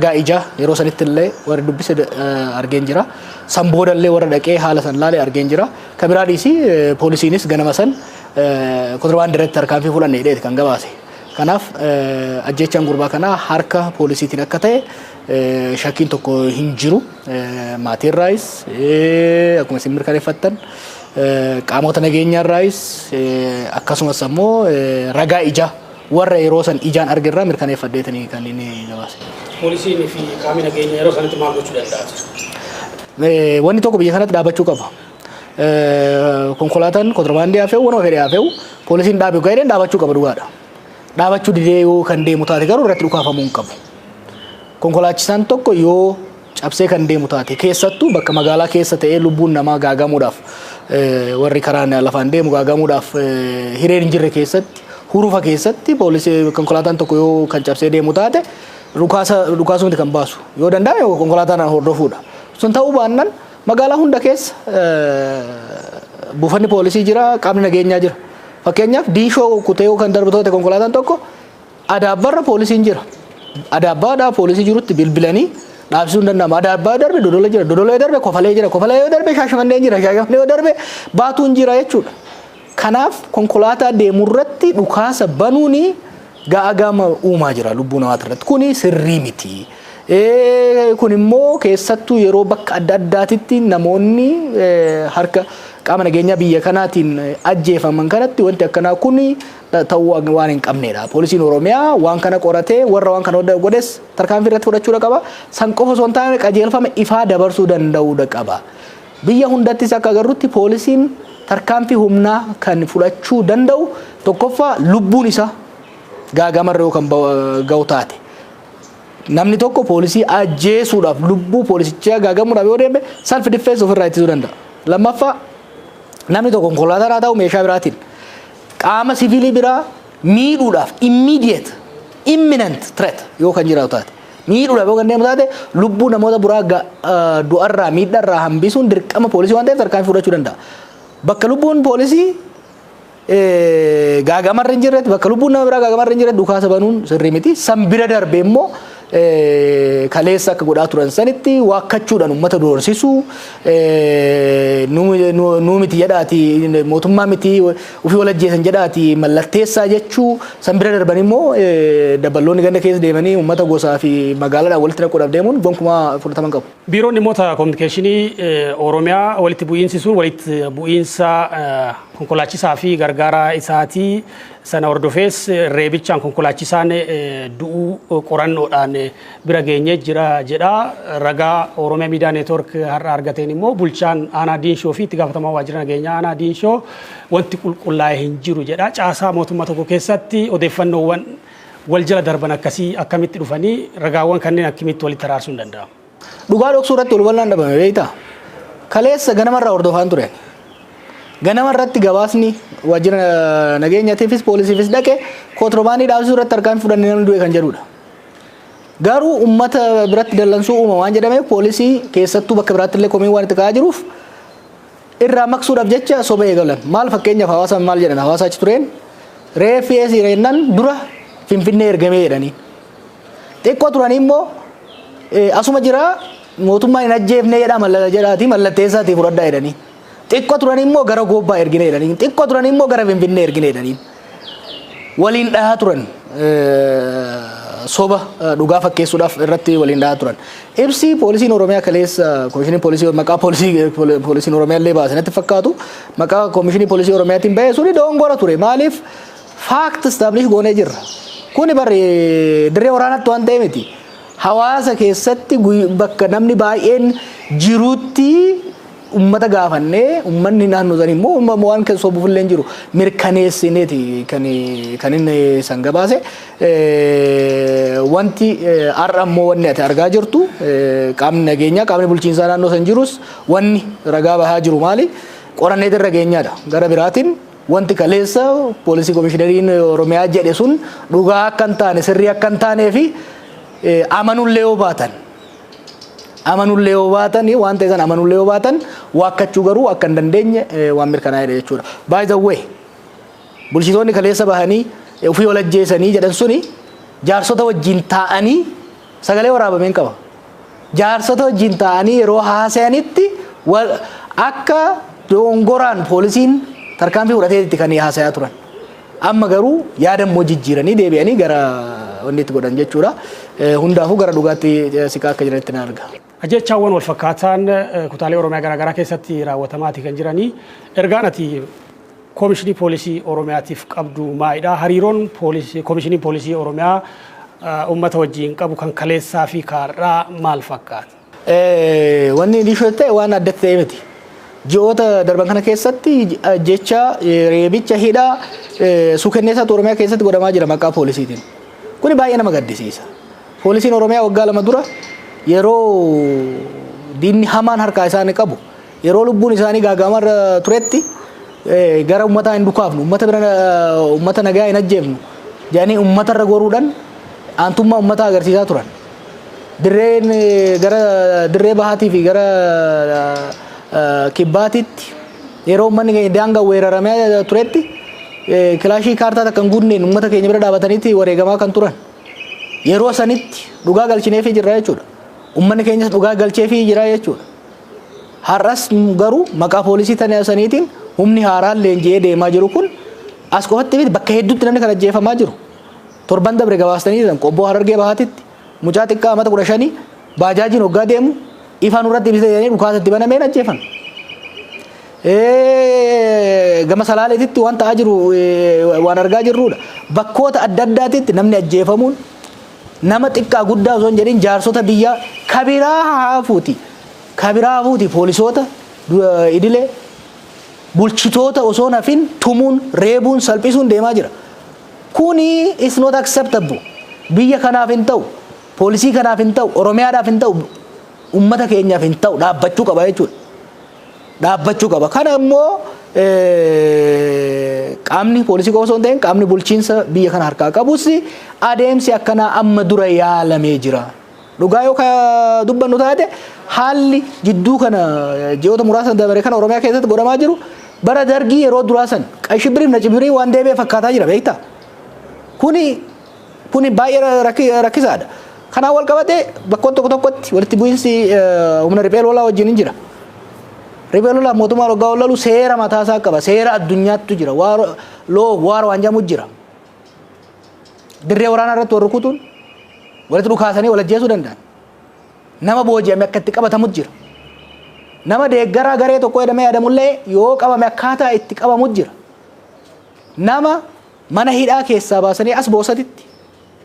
Ragaa ijaa yeroo sanitti illee warri dubbise argeen jira. San booda illee warra dhaqee haala san laale argeen jira. Kan biraa dhiisii, poolisiinis ganama san kontirbaandii irratti tarkaanfii fudhanne jedheeti kan gabaase. Kanaaf ajjechaan gurbaa kanaa harka poolisiitiin akka ta'e shakkiin tokko hin jiru. Maatiirraayis akkuma isin mirkaneeffattan, qaamota nageenyaarraayis, akkasumas ammoo ragaa ijaa warra yeroo san ijaan argerraa mirkaneeffadheetanii kan inni gabaase. Poolisiin fi qaamni nageenyaa yeroo sanatti maal gochuu danda'a? Wanni tokko biyya kanatti dhaabbachuu qaba. Konkolaataan kontirbaandii haa fe'u, wanuma fedhe haa fe'u, poolisiin dhaabe gaa'edhaan dhaabachuu qaba, dhugaadha. Dhaabachuu didee yoo kan deemu taate garuu irratti dhukaafamuu hin qabu. Konkolaachisaan tokko yoo cabsee kan deemu taate, keessattuu bakka magaalaa keessa ta'ee lubbuun namaa gaagamuudhaaf, warri karaan lafaan deemu gaagamuudhaaf hireen hin jirre keessatti, hurufa keessatti, poolisii konkolaataan tokko yoo kan cabsee deemu taate dhukaasa dhukaasumti kan baasu yoo danda'ame konkolaataan hordofuudha. Sun ta'uu baannaan magaalaa hunda keessa buufanni poolisii jira, qaamni nageenyaa jira. Fakkeenyaaf, Diinshoo kutee yoo kan darbu taate konkolaataan tokko, Adaabbaarra poolisiin jira. Adaabbaadhaa poolisii jirutti bilbilanii dhaabsisuu hin danda'amu. Adaabbaa darbe Dodola jira. Dodola yoo darbe Kofalee jira. Kofalee yoo darbe Shaashamannee jira. Shaashamannee yoo darbe Baatuun jira jechuudha. Kanaaf konkolaataa deemu irratti dhukaasa banuuni gaaga'ama uumaa jira lubbuu namaati irratti. Kuni sirrii miti. Kun immoo keessattuu yeroo bakka adda addaatitti namoonni harka qaama nageenyaa biyya kanaatiin ajjeefaman kanatti wanti akkanaa kun ta'uu waan hin qabnedha. Poolisiin Oromiyaa waan kana qoratee warra waan kana godhes tarkaanfii irratti fudhachuudha qaba. San qofa osoo hin taane qajeelfama ifaa dabarsuu danda'uudha qaba. Biyya hundattis akka agarrutti poolisiin tarkaanfii humnaa kan fudhachuu danda'u tokkoffaa lubbuun isaa gaagamarra yoo kan ga'u taate. Namni tokko poolisii ajjeesuudhaaf, lubbuu poolisichaa gaagamuudhaaf yoo deeme, self defense, ofirraa ittisuu danda'a. Lammaffaa, namni tokko konkolaataa haa ta'u meeshaa biraatiin qaama siviilii biraa miidhuudhaaf immediate imminent threat yoo kan jiraatu taate, miidhuudhaaf yoo kan deemu taate, lubbuu namoota biraa du'arraa, miidharraa hambisuun dirqama poolisii waan ta'eef tarkaanfii fudhachuu danda'a. Bakka lubbuun poolisii gaagamarra hin jirretti, bakka lubbuun nama biraa gaagamarra hin jirretti dhukaasa banuun sirrii miti. San bira darbe immoo kaleessa akka godhaa turan sanitti waakkachuudhaan uummata doorsisuu, nuu miti jedhaati, mootummaa miti, ofii wal ajjeesan jedhaati mallatteessaa jechuu, san bira darban immoo daballoonni ganda keessa deemanii uummata gosaa fi magaalaadhaan walitti naquudhaaf deemuun gonkumaa fudhatama hin qabu. Biiroon dhimmoota koominikeeshinii Oromiyaa walitti bu'iinsi sun walitti bu'iinsa konkolaachisaa fi gargaaraa isaatii, sana hordofees reebichaan konkolaachisaan du'uu qorannoodhaan bira geenyee jira jedha. Ragaa Oromiyaa Miidiyaa Neetwork har'a argateen immoo bulchaan aanaa Diinshoo fi itti gaafatamaa waajjira nageenyaa aanaa Diinshoo wanti qulqullaa'e hin jiru jedha. Caasaa mootummaa tokko keessatti odeeffannoowwan wal jala darban akkasii akkamitti dhufanii, ragaawwan kanneen akkamitti walitti araarsuun hin danda'amu? Dhugaa dhoksuu irratti wal hubannaan dhabame, beektaa? Kaleessa ganamarraa hordofaan ture. Ganama irratti gabaasni waajjira nageenyaatiifis poolisiifis dhaqe kontiroobaandii dhaabsisuu irratti tarkaanfii fudhannee namni du'e kan jedhudha. Garuu uummata biratti dallansuu uuma waan jedhameef, poolisii keessattuu bakka biraatti illee komiin waan itti ka'aa jiruuf irraa maqsuudhaaf jecha soba eegalan. Maal, fakkeenyaaf, hawaasa maal jedhan? Hawaasa achi tureen reeffi eesii reennaan dura Finfinnee ergamee jedhanii. Xiqqoo turanii immoo asuma jira, mootummaan hin ajjeefne jedhaa jedhaatii mallatteessaatii fudhadhaa jedhanii. Xiqqoo turanii immoo gara Goobbaa ergine jedhanii. Xiqqoo turanii immoo gara Finfinnee ergine jedhanii. Waliin dhahaa turan, soba dhugaa fakkeessuudhaaf irratti waliin dhahaa turan. Ibsi poolisiin Oromiyaa kaleessa, komishinii poolisii, maqaa poolisii poolisiin Oromiyaa illee baase natti fakkaatu, maqaa komishinii poolisii Oromiyaatiin bahee suni dogongora ture. Maaliif? Fact establish goonee jirra. Kuni barri dirree waraanaatti waan ta'e miti. Hawaasa keessatti bakka namni baay'een jirutti ummata gaafannee, ummanni naannoo sanii immoo waan kan sobuuf illee hin jiru, mirkaneessineeti kan inni san gabaase. Wanti har'a immoo wanni ati argaa jirtu, qaamni nageenyaa, qaamni bulchiinsaa naannoo san jirus wanni ragaa bahaa jiru maali? Qorannee irra geenyaadha. Gara biraatiin wanti kaleessa poolisii komishineriin Oromiyaa jedhe sun dhugaa akka hin taane, sirrii akka hin taanee fi amanullee yoo baatan, waan ta'e sana amanullee yoo baatan, waakkachuu garuu akka hin dandeenye waan mirkanaa'edha jechuudha. By the way, bulchitoonni kaleessa bahanii ofii wal ajjeesanii jedhan suni jaarsota wajjin taa'anii Sagalee waraabameen qaba. Jaarsota wajjin ta'anii yeroo haasa'anitti akka dongoraan poolisiin tarkaanfii fudhateetti kan haasayaa turan. Amma garuu yaada immoo jijjiiranii deebi'anii gara wanni itti godhan jechuudha. Hundaafuu gara dhugaatti siqaa akka jiranitti na arga. Ajjechaawwan wal fakkaataan kutaalee Oromiyaa garaagaraa keessatti raawwatamaati kan jiranii. Ergaan ati Koomishinii Poolisii Oromiyaatiif qabdu maalidha? Hariiroon Koomishinii Poolisii Oromiyaa uummata wajjin qabu kan kaleessaa fi kaarraa maal fakkaata? Wanni Diishoo ta'e waan addatti ta'e miti. Ji'oota darban kana keessatti jecha reebicha, hidhaa suukenneessaatu Oromiyaa keessatti godhamaa jira maqaa poolisiitiin. Kuni baay'ee nama gaddisiisa. Poolisiin Oromiyaa waggaa 2 dura yeroo diinni hamaan harkaa isaanii qabu, yeroo lubbuun isaanii gaagaamarra turetti, gara uummataa hin dhukaafnu, uummata bira, uummata nagaa hin ajjeefnu jedhanii uummatarra goruudhaan aantummaa uummataa agarsiisaa turan. Dirreen gara dirree bahaatii fi gara kibbaatitti yeroo uummanni keenya daangaa weeraramee turetti kilaashii kaartaa takka hin guunneen uummata keenya bira dhaabataniitti wareegamaa kan turan. Yeroo sanitti dhugaa galchineefii jirra jechuudha. Uummanni keenyas dhugaa galcheefii jira jechuudha. Har'as garuu maqaa poolisii saniitiin humni haaraan leenji'ee deemaa jiru kun as qofatti miti, bakka hedduutti namni kan ajjeefamaa jiru. Torban dabre gabaastanii jiran, Qobboo Harargee Bahaatitti mucaa xiqqaa amata 15 baajaajiin hoggaa deemu ifaan irratti ibsa jedhanii dhukaasa itti banameen ajjeefan. Gama Salaaleetitti waan ta'aa jiru waan argaa jirrudha. Bakkoota adda addaatitti namni ajjeefamuun nama xiqqaa guddaa osoo hin jedhin, jaarsota biyyaa kabiraa haafuuti. Kabiraa haafuuti, poolisoota idilee, bulchitoota osoo nafin tumuun, reebuun, salphisuun deemaa jira. Kuni is not acceptable. Biyya kanaaf hin ta'u, poolisii kanaaf hin ta'u, Oromiyaadhaaf hin ta'u, uummata keenyaaf hin ta'u, dhaabbachuu qaba jechuudha. Dhaabbachuu qaba. Kana immoo qaamni poolisii qofa osoo hin ta'in qaamni bulchiinsa biyya kana harkaa qabus adeemsi akkanaa amma dura yaalamee jira. Dhugaa yoo dubbannu taate, haalli jidduu kana ji'oota muraasa dabare kana Oromiyaa keessatti godhamaa jiru bara Dargii yeroo duraa san qashibbiriif nacibirii waan deebi'e fakkaataa jira, beektaa? Kuni baay'ee rakkisaadha. Kanaan wal qabatee bakkoota tokko tokkotti walitti bu'iinsi humna riphee lolaa wajjin hin jira. Riphee lolaa mootummaa waggaa wal lolu seera mataasaa qaba. Seera addunyaattu jira. Law war waan jedhamu jira. Dirree waraanaa irratti wal rukutuun, walitti dhukaasanii wal ajjeesuu danda'an. Nama booji'ame akka itti qabatamu jira. Nama deeggaraa garee tokko jedhamee yaadamullee yoo qabame akkaataa itti qabamu jira. Nama mana hidhaa keessaa baasanii as Boosatitti.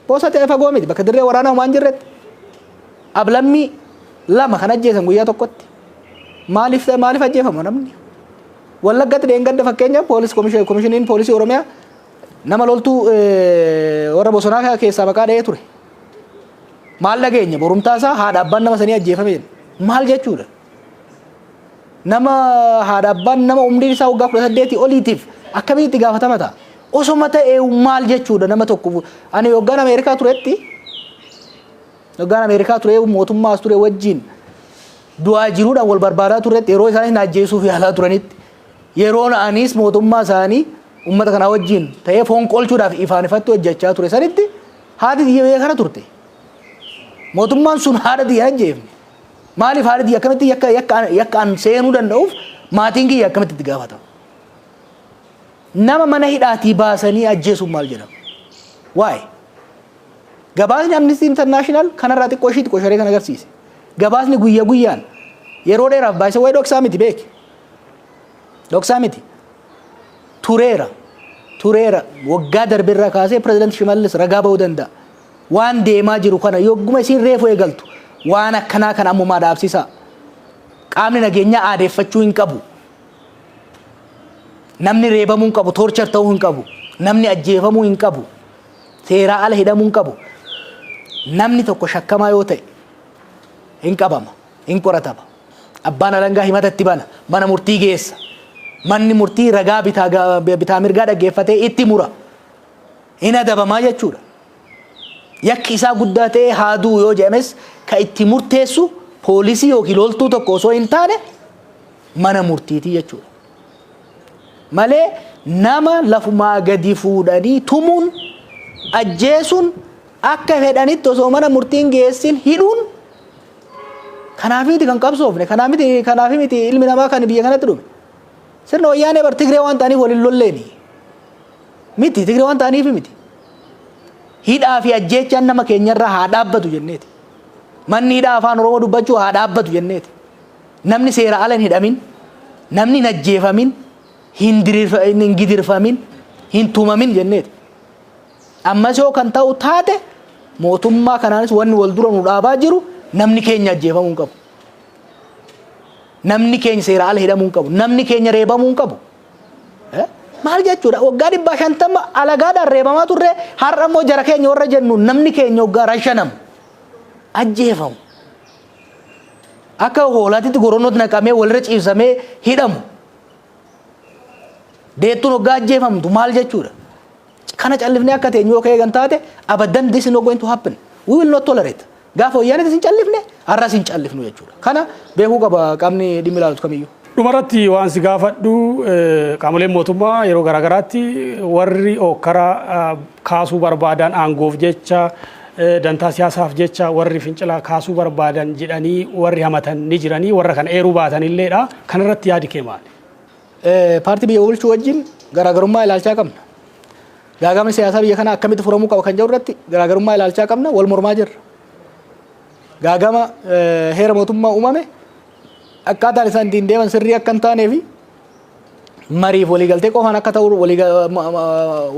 Boosatti fagoo miti, bakka dirree waraanaa waan jirretti. Ablammii lama kan ajjeesan guyyaa tokkotti. Maaliif ajjeefama namni? Wallaggatti dheengadda fakkeenyaaf poolis komishiniin poolisii Oromiyaa nama loltuu warra bosonaa keessaa maqaa dha'ee ture. Maal dhageenya? Borumtaa isaa haadha abbaan nama sanii ajjeefame jedhe. Maal jechuudha? Nama haadha abbaan nama umriin isaa waggaa 18 oliitiif akkamitti itti gaafatama ta'a? Osoma ta'ee maal jechuudha nama tokko? Ani waggaan Ameerikaa turetti, waggaan Ameerikaa ture, mootummaa as ture wajjin du'aa jiruudhaan wal barbaadaa turretti, yeroo isaanis na ajjeesuuf yaalaa turanitti, yeroo anis mootummaa isaanii uummata kanaa wajjin ta'ee foon qolchuudhaaf ifaan ifatti hojjechaa ture sanitti haati tiyya biyya kana turte. Mootummaan sun haadha tiyya hin ajjeefne. Maaliif haadha tiyya akkamitti yakka an seenuu danda'uuf maatiin kiyya akkamitti itti gaafatama? Nama mana hidhaatii baasanii ajjeesuun maal jedhama? Waa'ee. Gabaasni Amnesty International kanarraa xiqqoo ishii xiqqoo sharee kan agarsiise. Gabaasni guyya guyyaan yeroo dheeraaf baay'isa wayii dhoksaa miti, beeki. Dhoksaa miti. Tureera. Tureera. Waggaa darbirraa kaasee Pireezidant Shimallis ragaa ba'uu danda'a. Waan deemaa jiru kana yogguma isiin reefu eegaltu waan akkanaa kana ammumaa dhaabsisaa. Qaamni nageenyaa aadeeffachuu hin qabu. Namni reebamuu hin qabu, torture ta'uu hin qabu. Namni ajjeefamuu hin qabu. Seeraa ala hidhamuu hin qabu. Namni tokko shakkamaa yoo ta'e hin qabama, hin qoratama. Abbaan alangaa himata itti bana, mana murtii geessa. Manni murtii ragaa bitaa mirgaa dhaggeeffatee itti mura. Hin adabamaa jechuudha. Yakki isaa guddaa ta'ee haa du'u yoo jedhames ka itti murteessu poolisii yookiin loltuu tokko osoo hin taane mana murtiitii jechuudha. Malee nama lafumaa gadi fuudhanii tumuun, ajjeesuun Akka fedhanitti osoo mana murtiin geessin hidhuun kanaaf miti kan qabsoofne, kanaaf miti ilmi namaa kan biyya kanatti dhume. Sirna Wayyaanee bar Tigree waan ta'aniif waliin lolleeni. Miti, Tigree waan ta'aniif miti. Hidhaa fi ajjeechaan nama keenyarraa haa dhaabbatu jenneeti. Manni hidhaa afaan Oromoo dubbachuu haa dhaabbatu jenneeti. Namni seera ala hin hidhamin, namni hin ajjeefamin, hin gidirfamin, hin tumamin jenneeti. Ammas yoo kan ta'u taate, mootummaa kanaanis wanni wal dura nu dhaabaa jiru, namni keenya ajjeefamuu hin qabu. Namni keenya seera ala hidhamuu hin qabu. Namni keenya reebamuu hin qabu. Maal jechuudha? Waggaa 150 alagaadhaan reebamaa turre, har'a immoo jara keenya warra jennu namni keenya waggaa rashanamu, ajjeefamu. Akka hoolaatitti goronootti naqamee walirra ciibsamee hidhamu. Deettuun waggaa ajjeefamtu maal jechuudha? Kana callifnee akka teenyu yoo eegan taate, abadan, this is not going to happen. We will not tolerate. Gaafa Wayyaanitti hin callifne, har'as hin callifnu jechuudha. Kana beekuu qaba qaamni dhimmi ilaalutu kamiyyuu. Dhumarratti waan si gaafadhu, qaamoleen mootummaa yeroo garaagaraatti warri ookkara kaasuu barbaadan, aangoof jecha, dantaa siyaasaaf jecha warri fincila kaasuu barbaadan jedhanii warri hamatan ni jiranii, warra kana eeruu baatan illeedha. Kanarratti yaadi kee maali? Paartii biyya bulchuu wajjin garaagarummaa ilaalchaa qabna. Gaagamni siyaasaa biyya kanaa akkamitti furamuu qaba kan jedhu irratti garaagarummaa ilaalchaa qabna, wal mormaa jirra. Gaagama heera mootummaa uumame akkaataan isaan ittiin deeman sirrii akka hin taanee fi mariif waliigaltee qofaan akka ta'u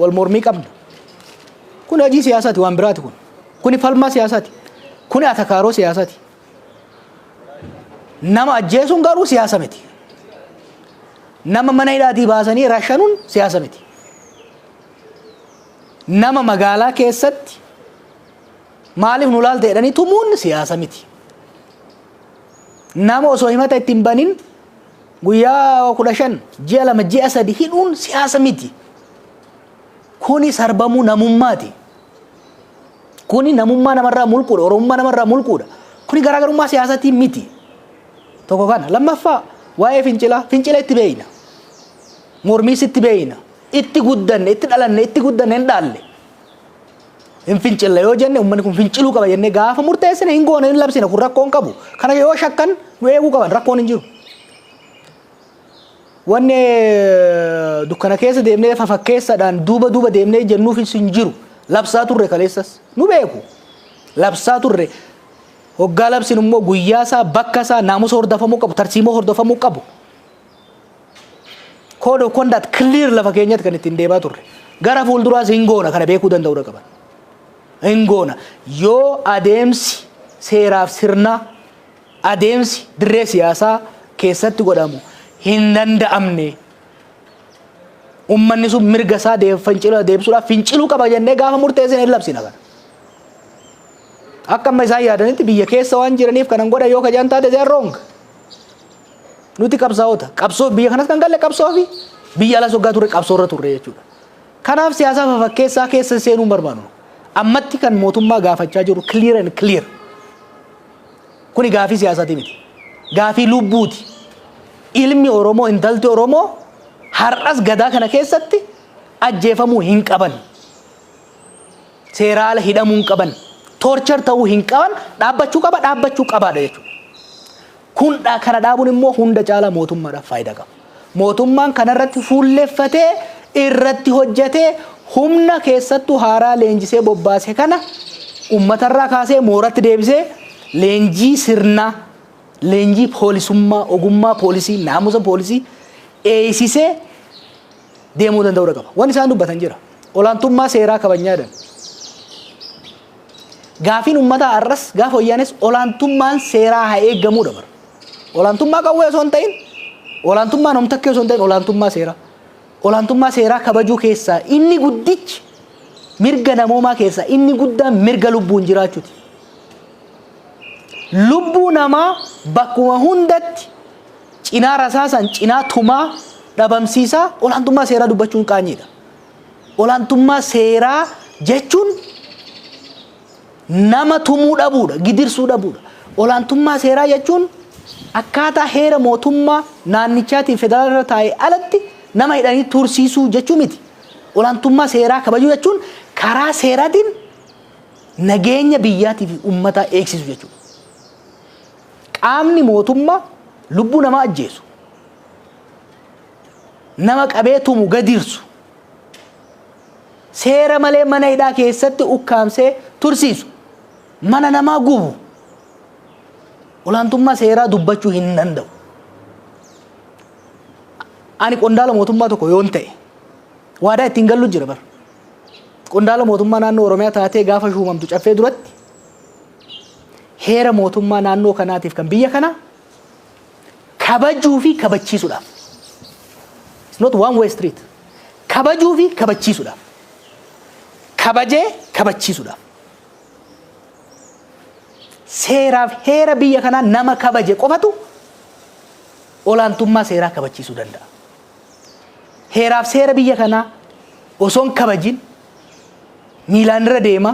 wal mormii qabna. Kun hojii siyaasaati, waan biraati kun. Kuni falmaa siyaasaati. Kuni atakaaroo siyaasaati. Nama ajjeesuun garuu siyaasa miti. Nama mana hidhaatii baasanii rashanuun siyaasa miti. Nama magaalaa keessatti maaliif nu laalte jedhanii tumuun siyaasa miti. Nama osoo himata ittiin banin guyyaa 15, ji'a 2, ji'a 3 hidhuun siyaasa miti. Kuni sarbamuu namummaati. Kuni namummaa namarraa mulquudha. Oromummaa namarraa mulquudha. Kuni garaagarummaa siyaasatii miti. Tokko kana. Lammaffaa, waa'ee fincilaa. Fincila itti beeyna. Mormiis itti beeyna. Itti guddanne, itti dhalanne, itti guddanne, hin dhaalle. Hin fincilla yoo jenne, uummanni kun finciluu qaba jennee gaafa murteessine, hin goone, hin labsine, kun rakkoon qabu. Kana yoo shakkan nu eeguu qaban, rakkoon hin jiru. Wanni dukkana keessa deemnee fafakkeessaadhaan duuba duuba deemnee jennuufis hin jiru. Labsaa turre kaleessas. Nu beeku. Labsaa turre. Hoggaa labsin immoo guyyaa isaa, bakka isaa, naamusa hordofamuu qabu, tarsiimoo hordofamuu qabu. Code of conduct clear lafa keenyatti kan ittiin deemaa turre. Gara fuulduraas hin goona, kana beekuu danda'uu qaban. Hin goona. Yoo adeemsi seeraaf sirnaa, adeemsi dirree siyaasaa keessatti godhamu hin danda'amne, ummanni sun mirga isaa fincila deebisuudhaaf finciluu qaba jennee gaafa murteessine, hin labsina kana. Akka amma isaan yaadanitti biyya keessa waan jiraniif kanan godha yoo kajaan taate, they are wrong. Nuti qabsaa'ota. Qabsoo biyya kanas kan galle qabsoo fi biyya alas waggaa turre qabsoo irra turre jechuudha. Kanaaf siyaasa fafakkeessaa keessa seenuu hin barbaannu. Ammatti kan mootummaa gaafachaa jiru clear and clear. Kuni gaafii siyaasaati miti. Gaafii lubbuuti. Ilmi Oromoo, intalti Oromoo har'as gadaa kana keessatti ajjeefamuu hin qaban. Seera ala hidhamuu hin qaban. Torture ta'uu hin qaban. Dhaabbachuu qaba, dhaabbachuu qabaadha jechuudha. Kun kana dhaabuun immoo hunda caalaa mootummaadhaaf faayidaa qaba. Mootummaan kanarratti fuulleffatee irratti hojjetee, humna keessattuu haaraa leenjisee bobbaase kana uummatarraa kaasee mooratti deebisee, leenjii sirnaa, leenjii poolisummaa, ogummaa poolisii, naamusa poolisii eeysisee deemuu danda'uu qaba. Wanni isaan dubbatan jira. Olaantummaa seeraa kabajnaa jedhan. Gaafiin uummataa har'as gaafa Wayyaanes olaantummaan seeraa haa eeggamuudha bara. Olaantummaa qawwee osoo hin ta'in, olaantummaa namtakkee osoo hin ta'in, olaantummaa seeraa. Olaantummaa seeraa kabajuu keessaa inni guddichi, mirga namoomaa keessaa inni guddaan mirga lubbuun jiraachuuti. Lubbuu namaa bakkuma hundatti cinaa rasaasan, cinaa tumaa dhabamsiisaa olaantummaa seeraa dubbachuun qaanyiidha. Olaantummaa seeraa jechuun nama tumuu dhabuudha, gidirsuu dhabuudha. Olaantummaa seeraa jechuun akkaataa heera mootummaa naannichaatiin federaala irra taa'e alatti nama hidhanii tursiisuu jechuu miti. Olaantummaa seeraa kabajuu jechuun karaa seeraatiin Nageenya biyyaatii fi uummataa eegsisu jechuudha. Qaamni mootummaa lubbuu namaa ajjeesu, nama qabee tumu, gadirsu, seera malee mana hidhaa keessatti ukkaamsee tursiisu, mana namaa gubu, olaantummaa seeraa dubbachuu hin danda'u. Ani qondaala mootummaa tokko yoon ta'e, waadaa ittiin gallu jira bara. Qondaala mootummaa naannoo Oromiyaa taatee gaafa shuumamtu Caffee duratti heera mootummaa naannoo kanaatiif kan biyya kanaa kabajuu fi kabachiisuudhaaf. It's not one way street. Kabajuu fi kabachiisuudhaaf. Kabajee kabachiisuudhaaf. Seeraaf heera biyya kanaa nama kabaje qofatu olaantummaa seeraa kabachiisuu danda'a. Heeraaf seera biyya kanaa osoo hin kabajin miilaan irra deema,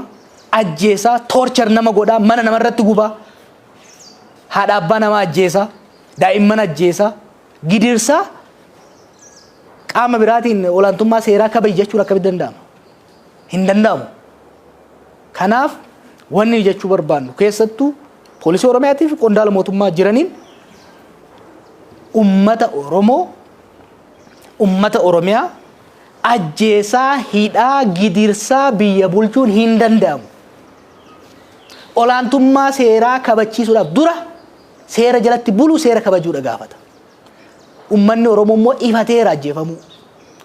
ajjeesaa, torture nama godhaa, mana namarratti gubaa, haadha abbaa namaa ajjeesaa, daa'imman ajjeesaa, gidirsaa, qaama biraatiin olaantummaa seeraa kabaji jechuun akkamitti danda'ama? Hin danda'amu. Kanaaf wanni jechuu barbaannu, keessattuu poolisii Oromiyaatiif qondaala mootummaa jiraniin, ummata Oromoo, ummata Oromiyaa ajjeesaa, hidhaa, gidirsaa biyya bulchuun hin danda'amu. Olaantummaa seeraa kabachiisuudhaaf dura seera jalatti buluu, seera kabajuudha gaafata. Ummanni Oromoo immoo ifateera ajjeefamuu.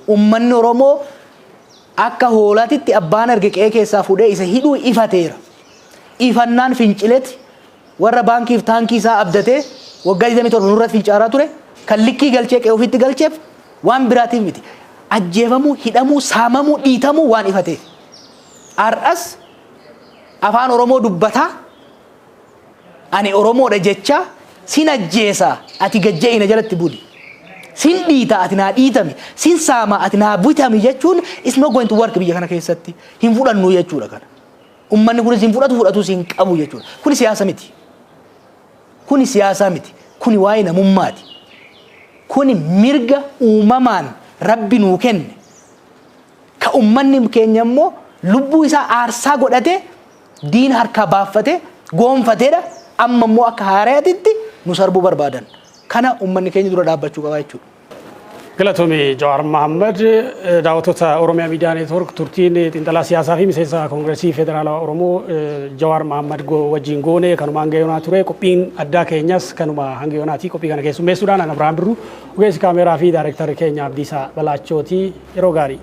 Ummanni Oromoo akka hoolaatitti abbaan arge qe'ee keessaa fuudhee isa hidhuu ifateera. Ifannaan fincileeti warra baankiif taankii isaa abdatee waggaa 27 nurratti fincaaraa ture kan likkii galchee qe'ee ofiitti galcheef waan biraatiif miti. Ajjeefamuu, hidhamuu, saamamuu, dhiitamuu waan ifateef. Har'as afaan Oromoo dubbataa, ani Oromoodha jechaa, sin ajjeesaa, ati gajja'ina jalatti buli. Sin dhiita, ati naa dhiitami. Sin saama, ati naa bitami jechuun is not going to work biyya kana keessatti. Hin fudhannu jechuudha kana. Ummanni kunis hin fudhatu, fudhatus hin qabu jechuudha. Kuni siyaasa miti. Kuni siyaasaa miti. Kuni waa'ee namummaati. Kuni mirga uumamaan Rabbi nuu kenne. Ka ummanni keenya immoo lubbuu isaa aarsaa godhatee diina harkaa baaffatee goonfateedha. Amma immoo akka haaraatitti nu sarbuu barbaadan. Kana ummanni keenya dura dhaabbachuu qaba jechuudha. Galatoomii Jawaar Mahammad. Daawwattoota Oromiyaa Miidiyaa Neetwoork, turtiin xiinxalaa siyaasaa fi miseensa Koongireesii Federaalawaa Oromoo Jawaar Mahammad wajjin goone kanuma hanga yoonaa ture. Qophiin addaa keenyas kanuma hanga yoonaati. Qophii kana keessummeessuudhaan an Abiraam Birruu, ogeessi kaameeraa fi daayirektarri keenya Abdiisaa Balaachooti. Yeroo gaarii.